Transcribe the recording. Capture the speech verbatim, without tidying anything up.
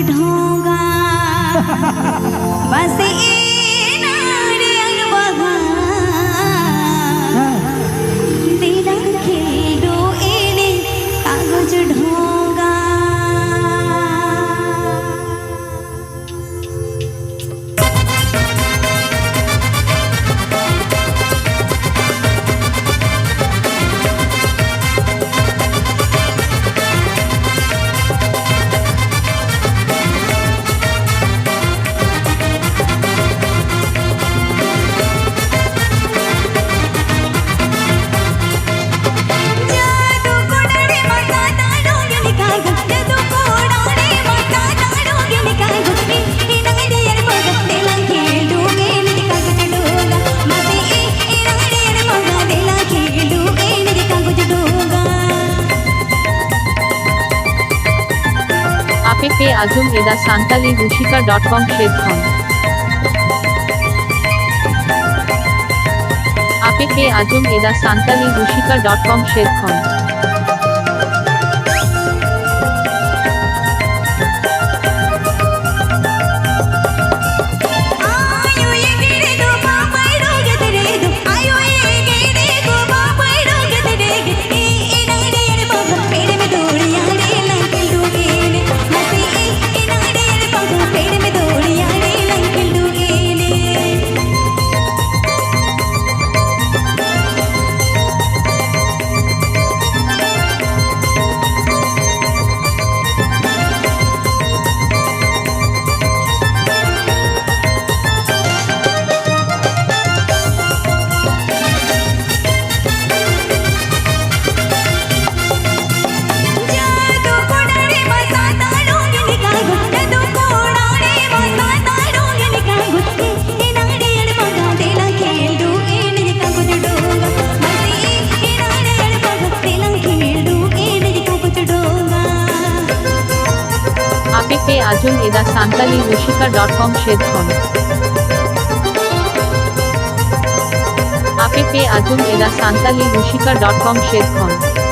ᱰᱷᱚᱸᱜᱟ ᱵᱟᱥᱮ ᱮᱱᱟᱝ ᱨᱮᱭᱟᱲ ᱵᱟᱦᱟ ᱫᱮᱞᱟ ᱠᱷᱮᱞᱰᱩ ᱮᱱᱮᱡ ᱠᱟᱜᱚᱡᱽ ᱰᱷᱚᱸᱜᱟ᱾ ᱟᱯᱮ ᱯᱮ ᱟᱸᱡᱚᱢ ᱮᱫᱟ ᱥᱟᱱᱛᱟᱞᱤ ᱨᱩᱥᱤᱠᱟ ᱰᱚᱴ ᱠᱚᱢ ᱥᱮᱫ ᱠᱷᱚᱱ᱾ ᱟᱯᱮ ᱯᱮ ᱟᱸᱡᱚᱢ ᱮᱫᱟ ᱥᱟᱱᱛᱟᱞᱤ ᱨᱩᱥᱤᱠᱟ ᱰᱚᱴ ᱠᱚᱢ ᱥᱮᱫ ᱠᱷᱚᱱ᱾ ᱟᱯᱮ ᱯᱮ ᱟᱸᱡᱚᱢ ᱮᱫᱟ ᱥᱟᱱᱛᱟᱞᱤ ᱨᱩᱥᱤᱠᱟ ᱰᱚᱴ ᱠᱚᱢ ᱥᱮᱫ ᱠᱷᱚᱱ᱾ ᱟᱯᱮ ᱯᱮ ᱟᱸᱡᱚᱢ ᱮᱫᱟ ᱥᱟᱱᱛᱟᱞᱤ ᱨᱩᱥᱤᱠᱟ ᱰᱚᱴ ᱠᱚᱢ ᱥᱮᱫ ᱠᱷᱚᱱ᱾